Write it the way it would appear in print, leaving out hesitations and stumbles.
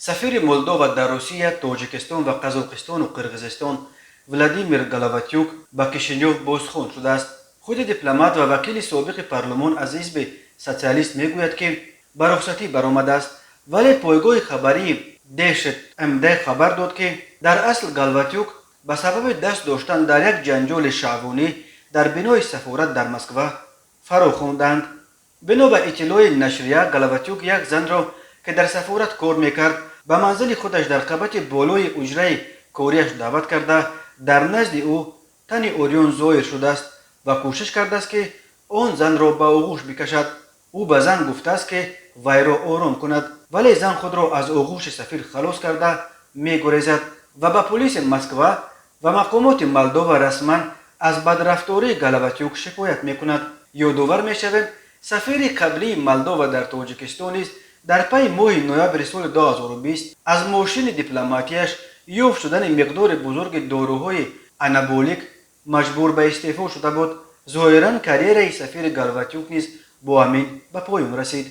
Сафири Молдова дар Русия, Тоҷикистон ва Қазоқистону Қирғизистон Владимир Головатюк ба Кишинёв бозхон шудааст. Худи дипломат ва вакили собиқи парлумон аз ҳизби социалист мегӯяд, ки ба рухсатӣ баромадааст, вале пойгоҳи хабарии Дешт МД хабар дод, ки дар асл Головатюк ба сабаби даст доштан дар як ҷанҷоли шаҳвонӣ дар бинои сафорат дар Москва фаро хондаанд. Бино ба иттилои нашрия, Головатюк як занро, ки дар сафорат кор мекард, ба манзили худаш дар қабати болои ҳуҷраи кориаш даъват карда, дар назди ӯ тани урён зоҳир шудааст ва кӯшиш кардааст, ки он занро ба оғӯш бикашад. Ӯ ба зан гуфтааст, ки вайро ором кунад, вале зан худро аз оғӯши сафир халос карда мегурезад ва ба полиси Москва ва мақомоти Молдова расман аз бадрафтории Головатюк шикоят мекунад. Ёдовар мешавем, сафири қаблии Молдова дар Тоҷикистон низ дар пайи моҳи ноябри соли 2020 аз мошини дипломатияш ёфт шудани миқдори бузурги доруҳои анаболик маҷбур ба истеъфо шуда буд. Зоҳиран, карьераи сафири Головатюк низ бо ҳамин ба поён расид.